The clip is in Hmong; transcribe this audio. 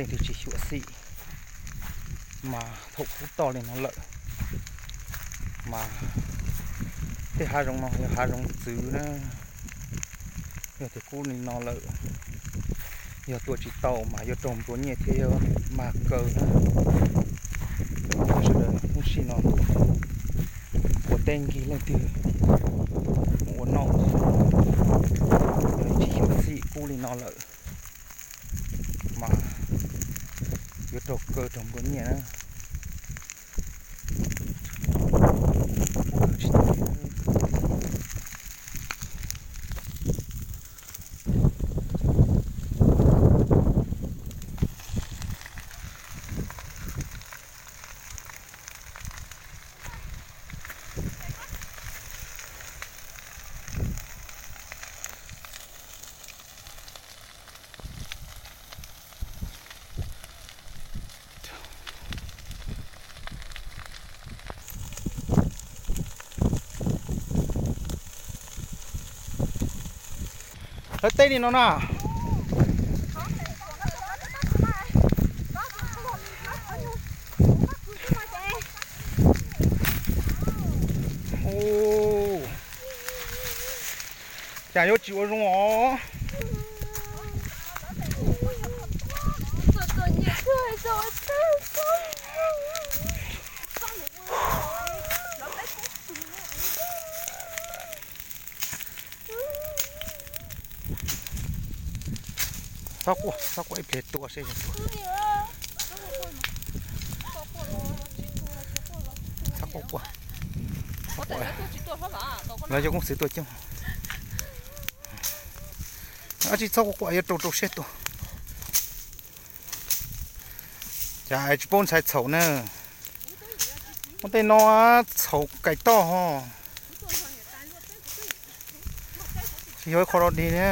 Leej twg tsis xyuam xim, mas thaum kub toj li no lawm, mas tej hav zoov no yog hav zoov txwv na, yog tias kub li no lawm, yog tua tsis tau mas yuav raug nplua nyiaj thiab yuav mag kaw na. Sawv daws, lub sij no ua teb nkig leej twg mus ua noj, yog tsis xyuam xim kub li no lawm, mas yuav raug kaw raug nplua nyiaj na. Lawv teb li no na. Cas yuav tsis ua zoo os. Txhob quaj, txhob quaj, ib pliag tua seb. Txhob quaj, quaj. Lawv cov koob xwm tuaj coob. Ab tsi, txhob quaj quaj, yuav rau rau siab tua. Cas tsis paub ntxhais txhaum na. Muab tej no txhaum kaim toj ho. Tsis yog ib qho dog dig na.